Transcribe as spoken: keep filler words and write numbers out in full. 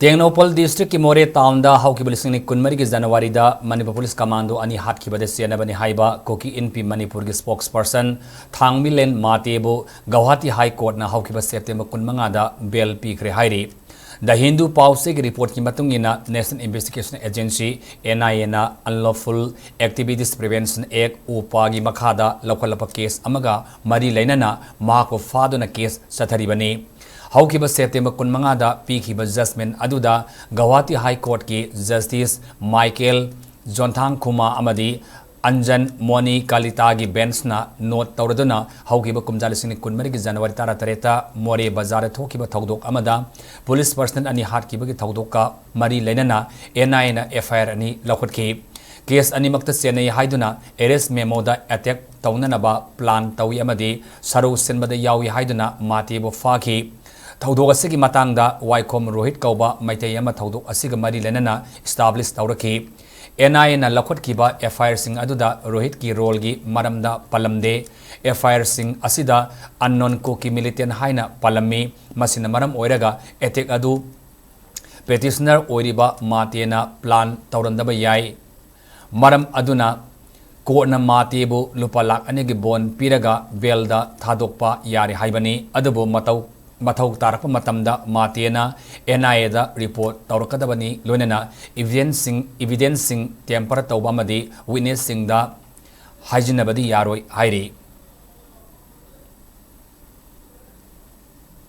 ꯇꯦꯡꯅꯧꯄꯜ ꯗꯤꯁꯇ꯭ꯔꯤꯛꯀꯤ ꯃꯣꯔꯦ ꯇꯥꯎꯟꯗ ꯍꯧꯈꯤꯕ ꯂꯤꯁꯤꯡ ꯑꯅꯤ ꯀꯨꯟꯃꯔꯤꯒꯤ ꯖꯅꯋꯥꯔꯤꯗ ꯃꯅꯤꯄꯨꯔ ꯄꯨꯂꯤꯁ ꯀꯃꯥꯟꯗꯣ ꯑꯅꯤ ꯍꯥꯠꯈꯤꯕꯗ ꯆꯦꯟꯅꯕꯅꯤ ꯍꯥꯏꯕ ꯀꯨꯀꯤ ꯏꯟꯄꯤ ꯃꯅꯤꯄꯨꯔꯒꯤ ꯁ꯭ꯄꯣꯛꯁ ꯄꯔꯁꯟ ꯊꯥꯡꯃꯤꯂꯦꯟ ꯃꯥꯇꯦꯕꯨ ꯒꯧꯍꯥꯇꯤ ꯍꯥꯏ ꯀꯣꯔꯠꯅ ꯍꯧꯈꯤꯕ ꯁꯦꯞꯇꯦꯝꯕꯔ ꯀꯨꯟꯃꯉꯥꯗ ꯕꯦꯜ ꯄꯤꯈ꯭ꯔꯦ ꯍꯥꯏꯔꯤ꯫ ꯗ ꯍꯤꯟꯗꯨ ꯄꯥꯎꯆꯦꯒꯤ ꯔꯤꯄꯣꯔꯠꯀꯤ ꯃꯇꯨꯡ ꯏꯟꯅ, ꯅꯦꯁꯅꯦꯜ ꯏꯟꯚꯦꯁꯇꯤꯒꯦꯁꯟ ꯑꯦꯖꯦꯟꯁꯤ, ꯑꯦꯟ ꯑꯥꯏ ꯑꯦꯅ, ꯑꯟꯂꯣꯐꯨꯜ ꯑꯦꯛꯇꯤꯚꯤꯇꯤꯁ ꯄ꯭ꯔꯤꯚꯦꯟꯁꯟ ꯑꯦꯛ, ꯎꯄꯥꯒꯤ ꯃꯈꯥꯗ ꯂꯧꯈꯠꯂꯕ ꯀꯦꯁ ꯑꯃꯒ ꯃꯔꯤ ꯂꯩꯅꯅ ꯃꯍꯥꯛꯄꯨ ꯐꯥꯗꯨꯅ ꯀꯦꯁ ꯆꯠꯊꯔꯤꯕꯅꯤ꯫ ꯍꯧꯈꯤꯕ ꯁꯦꯞꯇꯦꯝꯕꯔ ꯀꯨꯟꯃꯉꯥꯗ ꯄꯤꯈꯤꯕ ꯖꯖꯃꯦꯟ ꯑꯗꯨꯗ ꯒꯧꯍꯥꯇꯤ ꯍꯥꯏ ꯀꯣꯔꯠꯀꯤ ꯖꯁꯇꯤꯁ ꯃꯥꯏꯀꯦꯜ ꯖꯣꯟꯊꯥꯡꯈꯨꯃꯥ ꯑꯃꯗꯤ ꯑꯟꯖꯟ ꯃꯣꯅꯤ ꯀꯥꯂꯤꯇꯥꯒꯤ ꯕꯦꯟꯁꯅ ꯅꯣꯠ ꯇꯧꯔꯗꯨꯅ, ꯍꯧꯈꯤꯕ ꯀꯨꯝꯖꯥ ꯂꯤꯁꯤꯡ ꯑꯅꯤ ꯀꯨꯟꯃꯔꯤꯒꯤ ꯖꯅꯋꯥꯔꯤ ꯇꯔꯥꯇꯔꯦꯠꯇ ꯃꯣꯔꯦ ꯕꯖꯥꯔꯗ ꯊꯣꯛꯈꯤꯕ ꯊꯧꯗꯣꯛ ꯑꯃꯗ ꯄꯨꯂꯤꯁ ꯄꯔꯁꯅꯦꯜ ꯑꯅꯤ ꯍꯥꯠꯈꯤꯕꯒꯤ ꯊꯧꯗꯣꯛꯀ ꯃꯔꯤ ꯂꯩꯅꯅ ꯑꯦꯟ ꯑꯥꯏ ꯑꯦꯅ ꯑꯦꯐ ꯑꯥꯏ ꯑꯥꯔ ꯑꯅꯤ ꯂꯧꯈꯠꯈꯤ꯫ ꯀꯦꯁ ꯑꯅꯤꯃꯛꯇ ꯆꯦꯟꯅꯩ ꯍꯥꯏꯗꯨꯅ ꯑꯦꯔꯦꯁ ꯃꯦꯃꯣꯗ ꯑꯦꯇꯦꯛ ꯇꯧꯅꯅꯕ ꯄ꯭ꯂꯥꯟ ꯇꯧꯏ ꯑꯃꯗꯤ ꯁꯔꯨ ꯁꯤꯟꯕꯗ ꯌꯥꯎꯏ ꯍꯥꯏꯗꯨꯅ ꯃꯥꯇꯦꯕꯨ ꯐꯥꯈꯤ꯫ ꯊꯧꯗꯣꯛ ꯑꯁꯤꯒꯤ ꯃꯇꯥꯡꯗ ꯋꯥꯏꯈꯣꯝ ꯔꯣꯍꯤꯠ ꯀꯧꯕ ꯃꯩꯇꯩ ꯑꯃ ꯊꯧꯗꯣꯛ ꯑꯁꯤꯒ ꯃꯔꯤ ꯂꯩꯅꯅ ꯏꯁꯇꯥꯕ꯭ꯂꯤꯁ ꯇꯧꯔꯛꯈꯤ꯫ ꯑꯦꯟ ꯑꯥꯏ ꯑꯦꯅ ꯂꯧꯈꯠꯈꯤꯕ ꯑꯦꯐ ꯑꯥꯏ ꯑꯥꯔꯁꯤꯡ ꯑꯗꯨꯗ ꯔꯣꯍꯤꯠꯀꯤ ꯔꯣꯜꯒꯤ ꯃꯔꯝꯗ ꯄꯜꯂꯝꯗꯦ꯫ ꯑꯦꯐ ꯑꯥꯏ ꯑꯥꯔꯁꯤꯡ ꯑꯁꯤꯗ ꯑꯟꯅꯣꯟ ꯀꯨꯀꯤ ꯃꯤꯂꯤꯇꯦꯟ ꯍꯥꯏꯅ ꯄꯜꯂꯝꯃꯤ꯫ ꯃꯁꯤꯅ ꯃꯔꯝ ꯑꯣꯏꯔꯒ ꯑꯦꯇꯦꯛ ꯑꯗꯨ ꯄꯦꯇꯤꯁꯅꯔ ꯑꯣꯏꯔꯤꯕ ꯃꯥꯇꯦꯅ ꯄ꯭ꯂꯥꯟ ꯇꯧꯔꯝꯗꯕ ꯌꯥꯏ꯫ ꯃꯔꯝ ꯑꯗꯨꯅ ꯀꯣꯔꯠꯅ ꯃꯥꯇꯦꯕꯨ ꯂꯨꯄꯥ ꯂꯥꯈ ꯑꯅꯤꯒꯤ ꯕꯣꯟ ꯄꯤꯔꯒ ꯕꯦꯜꯗ ꯊꯥꯗꯣꯛꯄ ꯌꯥꯔꯦ ꯍꯥꯏꯕꯅꯤ꯫ ꯑꯗꯨꯕꯨ ꯃꯇꯧ, ꯃꯊꯧ ꯇꯥꯔꯛꯄ ꯃꯇꯝꯗ ꯃꯥꯇꯦꯅ ꯑꯦꯟ ꯑꯥꯏ ꯑꯦꯗ ꯔꯤꯄꯣꯔꯠ ꯇꯧꯔꯛꯀꯗꯕꯅꯤ, ꯂꯣꯏꯅꯅ ꯏꯚꯤꯗꯦꯟꯁꯁꯤꯡ, ꯏꯚꯤꯗꯦꯟꯁꯁꯤꯡ ꯇꯦꯝꯄꯔ ꯇꯧꯕ ꯑꯃꯗꯤ ꯋꯤꯠꯅꯦꯁꯁꯤꯡꯗ ꯍꯥꯏꯖꯤꯟꯅꯕꯗꯤ ꯌꯥꯔꯣꯏ ꯍꯥꯏꯔꯤ꯫